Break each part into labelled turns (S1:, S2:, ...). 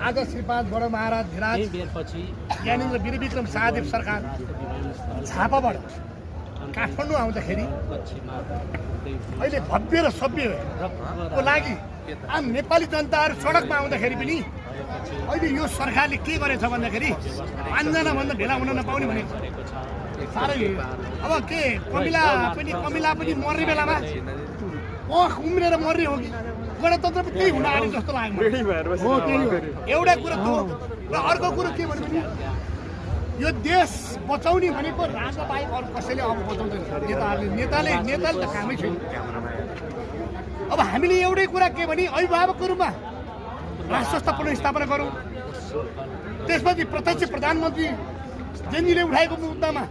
S1: आज श्रीपाद बडो महाराज धिराज ज्ञानेन्द्र वीरविक्रम शाहदेव सरकार झापाबाट काठमाडौँ आउँदाखेरि अहिले भव्य र सभ्यको लागि आम नेपाली जनताहरू सडकमा आउँदाखेरि पनि अहिले यो सरकारले के गरेछ भन्दाखेरि 5 जना भन्दा भेला हुन नपाउने भनेको साह्रै अब के कमिला पनि मर्ने बेलामा उम्रेर मर्ने हो कि गणतन्त्र पनि त्यही हुन आँट्यो जस्तो लाग्यो एउटा कुरो त्यो र अर्को कुरो के भन्नु भने यो देश बचाउने भनेको राजा बाहेक अरू कसैले अब बचाउँदैन नेताले त कामै छैन अब हामीले एउटै कुरा के भने अभिभावकको रूपमा राष्ट्र संस्था पुनर्स्थापना गरौँ त्यसपछि प्रत्यक्ष प्रधानमन्त्री जेनजीले उठाएको मुद्दामा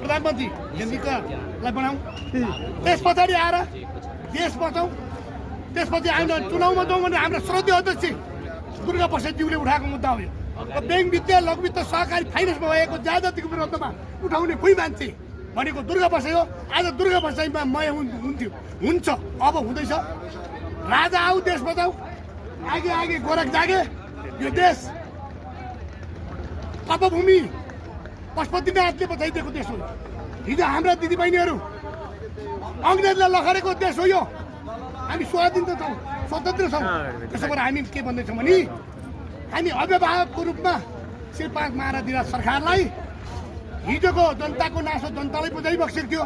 S1: प्रधानमन्त्री जेनजीलाई बनाऊ त्यस पछाडि आएर देश बचाउँ त्यसपछि हामी चुनावमा जाउँ भने हाम्रो श्रद्धेय अध्यक्ष दुर्गा प्रसादज्यूले उठाएको मुद्दा हो यो ब्याङ्क वित्तीय लघु वित्त सहकारी फाइनेन्समा भएको जायदादको विरुद्धमा उठाउने कोही मान्छे भनेको दुर्गा प्रसाद हो आज दुर्गा प्रसादमा मय हुन्छ अब हुँदैछ राजा आऊ देश बचाऊ आगे गोरख जागे यो देश तपभूमि पशुपतिनाथले बचाइदिएको देश हो हिजो हाम्रा दिदीबहिनीहरू अङ्ग्रेजलाई लखरेको देश हो यो हामी स्वाधीनता छौँ स्वतन्त्र छौँ त्यसो भएर हामी के भन्दैछौँ भने हामी अभिभावकको रूपमा श्रीपाद महाराज धिराज सरकारलाई हिजोको जनताको नासो जनतालाई बुझाइबसेको थियो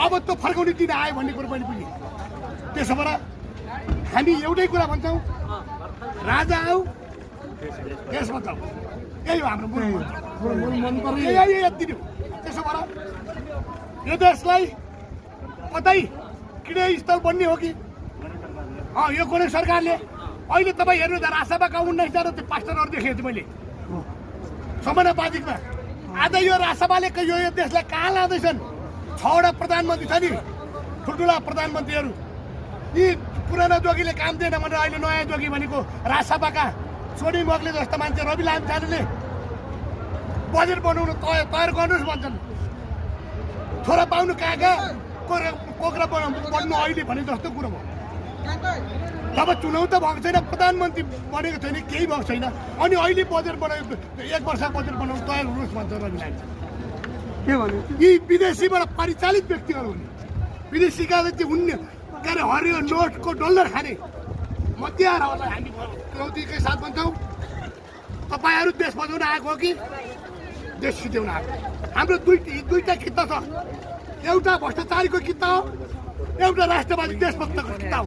S1: अब त्यो फर्काउने दिन आयो भन्ने कुरो पनि बुझ्यो त्यसो भएर हामी एउटै कुरा भन्छौँ राजा आऊ देश बचाऊ यही हो हाम्रो मूल यति नै हो त्यसो भएर यो देशलाई कतै क्रीडास्थल बन्ने हो कि यो कुनै सरकारले अहिले तपाईँ हेर्नु त राजसभाका 19 जना त्यो पास्टरहरू देखेको थिएँ मैले समानुपातिकमा आज यो राजसभाले यो देशलाई कहाँ लाँदैछन् 6 वटा प्रधानमन्त्री छ नि ठुल्ठुला प्रधानमन्त्रीहरू यी पुरानो जोगीले काम दिएन भनेर अहिले नयाँ जोगी भनेको राजसभाका सोनी मगले जस्तो मान्छे रवि लामिछानेले बजेट बनाउनु तयार गर्नुहोस् भन्छन् छोरा पाउनु कहाँ कोक्रा बन्नु अहिले भने जस्तो कुरो हो जब चुनाव त भएको छैन प्रधानमन्त्री बनेको छैन केही भएको छैन अनि अहिले बजेट बनायो 1 वर्ष बजेट बनाउनु तयार हुनुहोस् भन्छ रवि लामिछाने के भन्नु यी विदेशीबाट परिचालित व्यक्तिहरू हुन् विदेशीका हुन् के अरे हरियो नोटको डलर खाने मध्यहरूलाई हामी चुनौतीकै साथ भन्छौँ तपाईँहरू देश बचाउन आएको हो कि देश सिध्याउन आएको हाम्रो दुईटा किता छ एउटा भ्रष्टाचारीको किता हो एउटा राष्ट्रवादी देशभक्तको किता हो